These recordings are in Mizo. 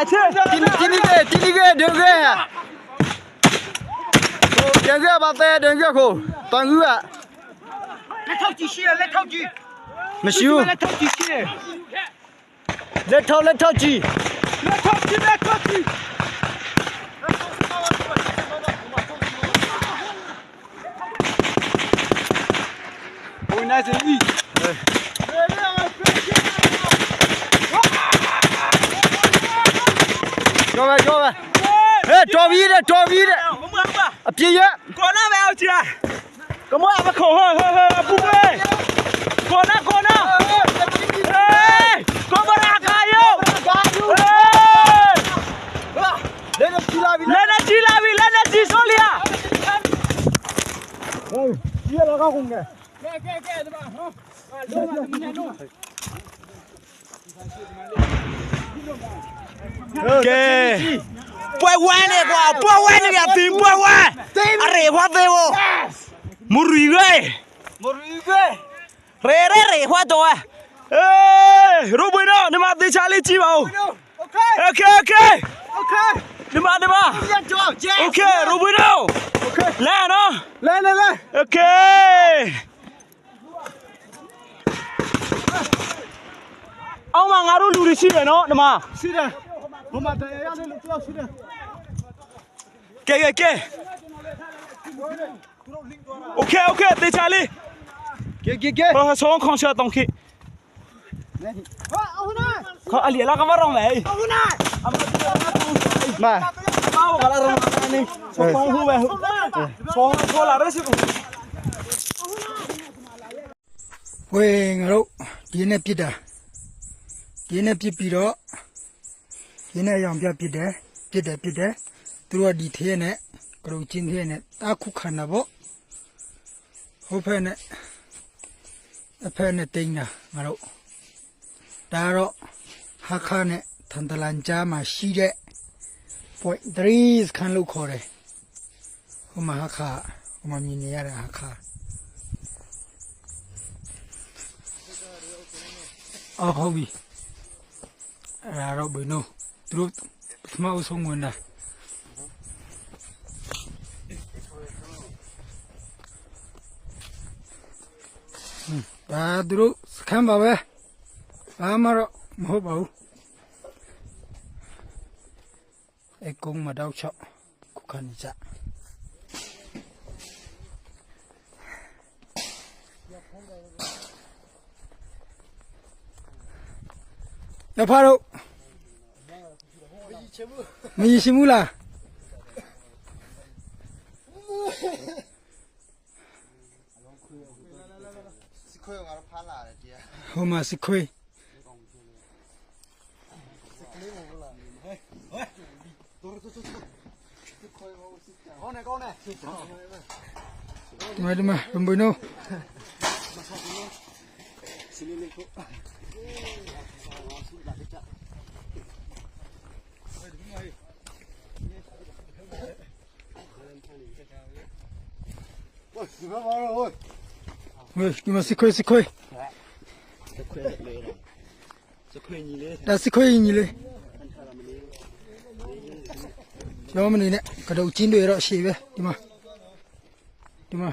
တင်းကဲတင်းကဲဒုကဲဟိုဒုကဲပါတဲ့ဒုကဲခိုတန်ကူက လက်ထောက်ကြည့်ရှိရလက်ထောက်ကြည့် မရှိဘူး လက်ထောက်ကြည့်ရှိရ လက်ထောက်လက်ထောက်ကြည့် လက်ထောက်ကြည့်လက်ထောက်ကြည့် ဘုံနိုင်စင်ကျော်ပဲကျော်ပဲဟဲ့တော်ပြီတဲ့တော်ပြီတဲ့ မမပါ အပြည့်ရ ကောနာပဲအောင်ချာကမအမခေါ်ဟဲဟဲဟဲပူပဲကောနာကောနာဟေးကောဘရာကာယောဟေး လက်နဲ့ကြည့်လာပြီ လက်နဲ့ကြည့်လာပြီလက်နဲ့ကြည့်ဆိုလျာ ဟေးကြည့်လာကောင်းကုန်ကဲ ကဲပွဲဝမ်းနေကွာပွဲဝမ်းနေရတင်ပွဲဝမ်းအရေဟွာသေးဘောမူရီရဲ မရီကဲ ရေရေရေဟွာတော့အေးရိုဘိနောနမတေချာလေးကြည့်ပါဦး โอเค โอเคโอเค โอเค နမနမ ရကြောက်ကျ โอเคရိုဘိနော โอเค လာနော် လဲလဲလဲ โอเคအောင်မငါတို့လူတွေရှိတယ်နော်နမ ရှိတယ်ဘုမတရားရတဲ့လူတော့ရှိတယ် ကဲကဲကဲโอเคโอเคတေချာလေး ကဲကဲကဲ ဟောဆောင်းခေါင်းချတောင်းခိ ဟာအောင်နာ ခေါအလီလာကမရောင်းလေ အောင်နာမ မောကလာရောင်းနေဆောင်းဟူပဲဆောင်းခေါလာရစီ ဝေးငါတို့ဒီနေ့ပြစ်တာဒီနေ့ပြစ်ပြီးတော့ဒီနေ့အရောင်ပြပြစ်တယ်ပြစ်တယ်ပြစ်တယ်သူတို့ကဒီသေးနဲ့ကရုချင်းသေးနဲ့တာခုခန္ဓာပေါ့ဟုတ်ဖက်နဲ့အဖက်နဲ့တင်းတာငါတို့ဒါတော့ဟာခါနဲ့ထန်တလန်ကြားမှာရှိတဲ့ point 3စခန်းလို့ခေါ်တယ်ဟိုမှာဟာခါဟိုမှာမြင်နေရတဲ့ဟာခါ အော်ဟုတ်ပြီအဲ့ဒါတော့ဘယ်နော်သူတို့ပထမအဆုံးဝင်တာဟွန်းဒါသူတို့စခန်းပါပဲဘာမှတော့မဟုတ်ပါဘူးအကုန်းမတော့ချောက်ခုခဏကြရဖားတို့မကြီးချဘူးလား စခွေငါတို့ဖားလာတယ်ကြီး ဟိုမှာစခွေး ကောင်းနေကောင်းနေ ဒီမှာဒီမှာဘုံဘုံနို ဒီမှာပါတော့ ဟေးဒီမှာစခွေးစခွေး စခွေညီလေး ဒါစခွေးညီလေးကျောမနေနဲ့ကတုတ်ချင်းတွေတော့ရှည်ပဲဒီမှာဒီမှာ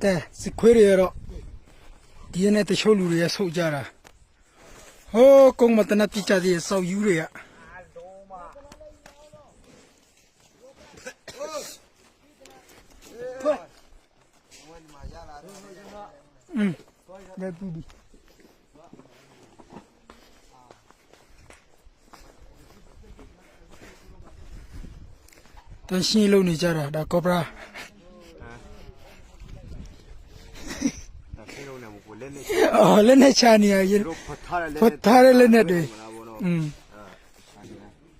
တဲ့စခွေးတွေတော့ဒီနေ့တချို့လူတွေရဆုတ်ကြတာဟိုးကုန်းမတနပြကြသေးစောက်ယူတွေကอืมလည်းပြီးပြီ တန်ရှင်းလုံနေကြတာဒါကော့ဘရာ ဒါခင်းလုံးနေမကိုလက်နဲ့ အော်လက်နဲ့ချနေရရင် တို့ဖတ်ထားတဲ့လက် ဖတ်ထားတဲ့လက်နဲ့တွေอืม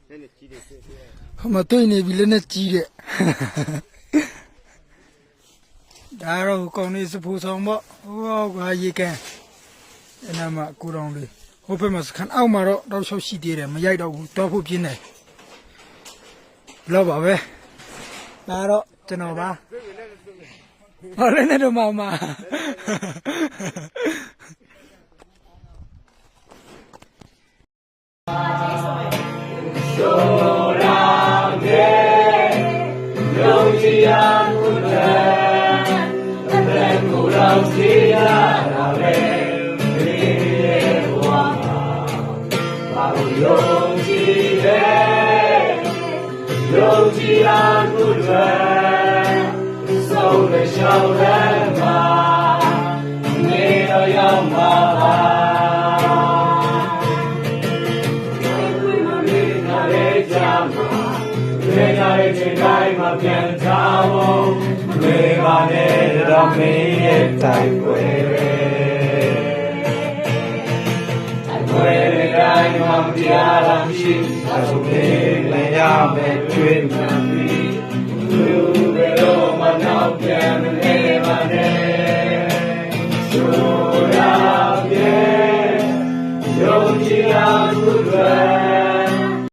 လက်နဲ့ကြီးတယ် ဟိုမှာတွေ့နေပြီလက်နဲ့ကြီးတဲ့ဒါတော့ဟိုကောင်လေးစပူဆောင်ပေါ့ဟိုဟောရေကန်အဲ့နာမှာကိုတော်လေးဟိုဘက်မှာစကန်အောက်မှာတော့တောက်လျှောက်ရှိသေးတယ်မရိုက်တော့ဘူးတောက်ဖို့ပြင်းတယ်ဘလောက်ပါပဲဒါတော့ကျွန်တော်ပါဟောလည်းနဲ့တော့မအောင်ပါ ပဲမင်းရဲ့ဘဝမှာဘာလို့ယုံကြည်လဲယုံကြည်ရာကုတွေဆုံးတဲ့ရှောင်းလမ်းမှာနေတော့ရောက်မှာပါ နေကြတဲ့ချိန်တိုင်းမှာပြန်ချဖို့မေပါနဲ့တော့မင်းရဲ့တိုက်ပွဲပဲတိုက်ပွဲတွေတိုင်းမှာမတရားတာမရှိဒါဆိုမင်းလည်းရမယ်တွေ့မှန်ပြီသူဘယ်တော့မှနောက်ပြန်မနေပါနဲ့ဆိုရ